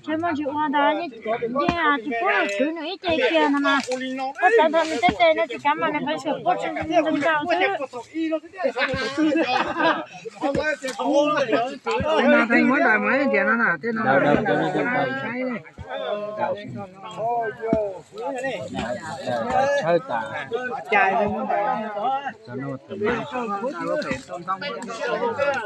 Tsis muaj ntsis ua ntawd, yeej tsis pub nws khwv nws ib ce kiag no mas. Koj xav nrog nws tej tes no tsis kav mas nws pheej xwm quaj tsis nrog xwb. Tej no tej muab daim mus ib ntiav no na, tej no saib. Tshawb tas. Tsis txawj ntev kiag, tsis txawj tiag ib hnub xwb. Wb los txog ces tsis noj mis kiag, wb cia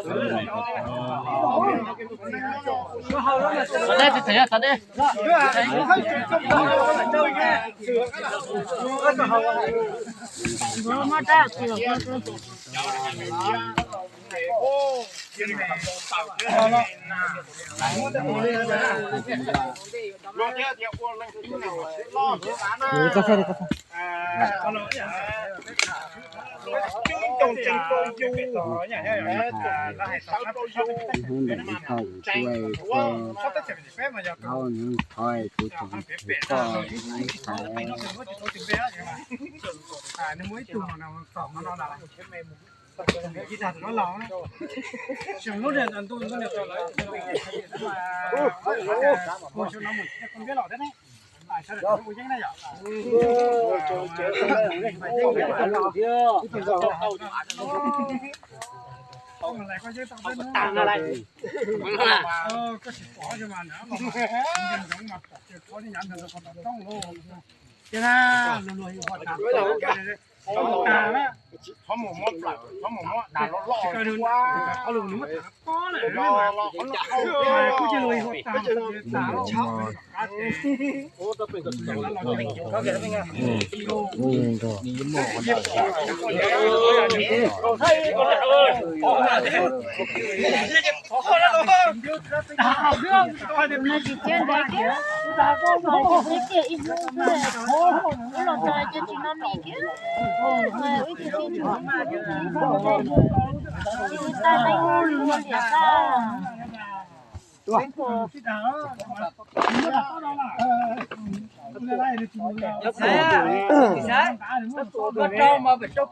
li tsis noj mis,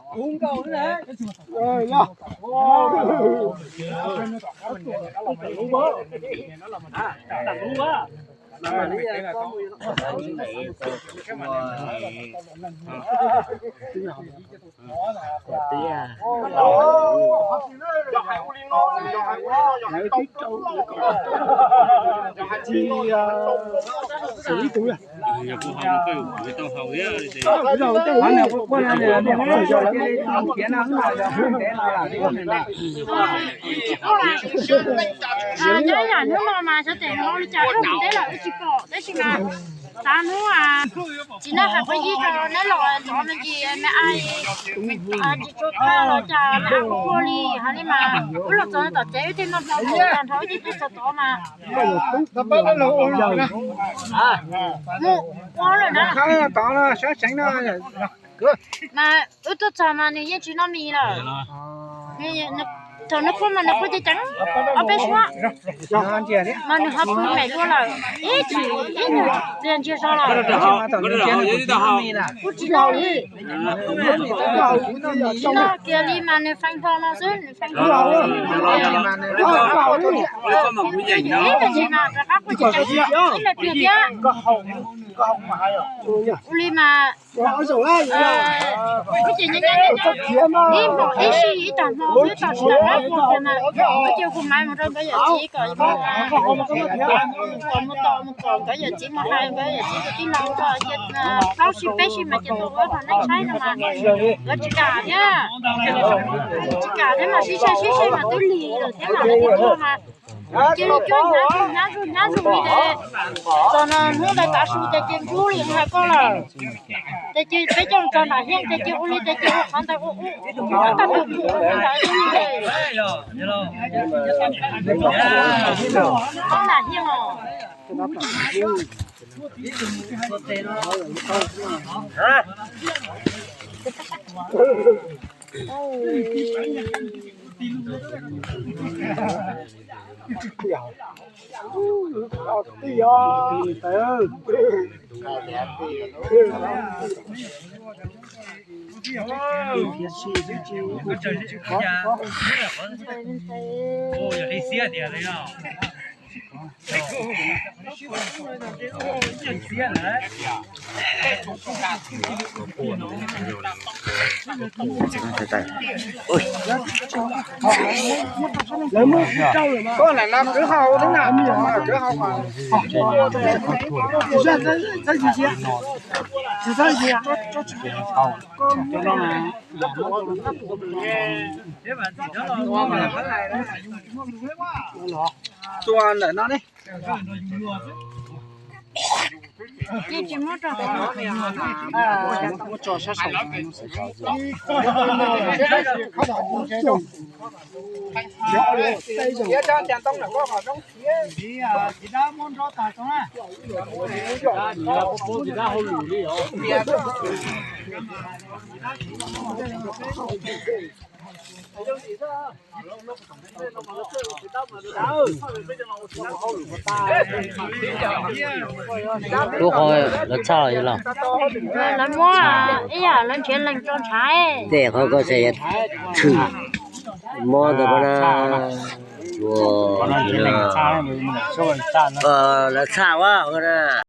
tsis tag leej, ua liam tag. Nyob yam hnub no mas xyov tes nws ua li cas wb mus teb lawm wb tsis pom, tab sis mas xav hnub txiv Naj Fais Paj Yig rau neb los txog me ntsis me ai tsis tshua qab los cas me ai kuj ua li hais li mas wb los txog tom tsev wb thiaj noj hmo mus tag nrho wb thiaj tuaj txog tod mas. Mus ua lawm na. Mas wb tuaj txog mas nws yeej tsis noj mis lawm. Thaum nws quaj mas nws quaj ceev ceev ob peb suab, mas nws ho pw mem luaj lawm, ib chim ib nyuag pliag ntsiag zog lawm. Kuj tsis laus li, tsis noj kiag li mas nws feeb hlo no xwb, nws feeb hlo no xwb. Ib me ntsis mas rov qab quaj ceev ceev ib leeg pliag thiab. Ua li mas, ib hmo ib sij ib tag hmo ib tag hmo ib tag hmo, ua ces kuv maiv mus rau nkawd yawm txiv kom mus tom mus tom nkawd yawm txiv mus hais nkawd yawm txiv tus tij laug ko ces plaub sij peb sij mas ces tus ua thaum nej saib no mas nkawd tsis kam thiab, tsis kam thiab mas sib sai sib sai mas twb lig lawm thiab mas lawv thiaj tuaj mas cia li cuab hnyav zus hnyav zus hnyav zus li ces txog no hnub ntawd tav su ces cia nqub li hais koj lawm. Ces cia peb coj tso nram hiaj ces cia ua li ces cia ua qhov ntawd ua ua ua tag tus ua ntawd ua li ces qhov nram hiaj os. Koj lam no kwv hau na, kwv hau mas tua ntawm no ne. Lub qhov lawv txhaj los yuav los? Lawv muab ib yam lawv nrhiav lees rau ntshav. Tej qhov ko ces yog tshwm mob ntawd pab na. Lawv txhaj ua na.